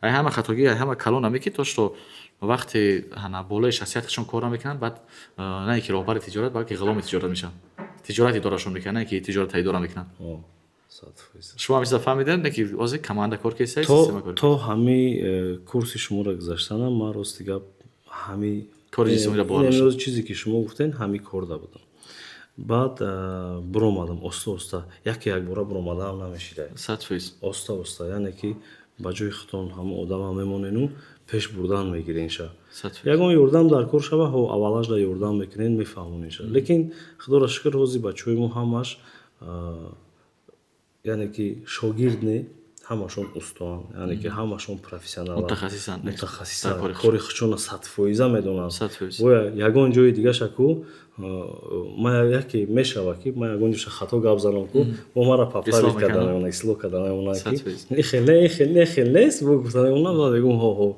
Ай ҳама хатогӣ, ай ҳама калон аме, ки то что вақте ҳана болои шахсияташон кор намекунанд, баъд на ки роҳбари тиҷорат, балки ғуломи тиҷорат мешаванд, тиҷорат идорашон мекунанд, на ки тиҷората идора мекунанд. Шумо ҳам чиза фаҳмидем, не ки ҳозир команда кор кесай, система кор То ҳами курси шуморо гузаштанам, ман, рости гап, ҳами кори ҷисмониро бовар доштам. Чизе ки шумо гуфтен, ҳами корда будам. Баъд буромадам оста оста, яке якбора буромадаам намешида. 100%. Оста оста, яъне ки ба ҷои худтон ҳамон одама мемонену пеш бурдан мегиренша. Ягон ёрдам дар кор шава, ҳо, аввалашда ёрдам мекунен, мефаҳмонеша. Лекин, худоро шукр, ҳозир бачаҳои мо ҳамаш, яъне ки шогирд не, ҳамашон устоанд, яъне ки ҳамашон профессионал, мутахассисанд. Мутахассисанд, кори худшонро 100% медонанд. Боя ягон ҷои дигаша ку ма яке мешава, ки ман ягон ҷоша хато гап занам ку, бо мара поправить карда мемонад, ислоҳ карда мемонад, ки ихел не, ихел не, ихел нест, бо гуфта мемонад. Баъд мегӯм: «Ҳо, ҳо».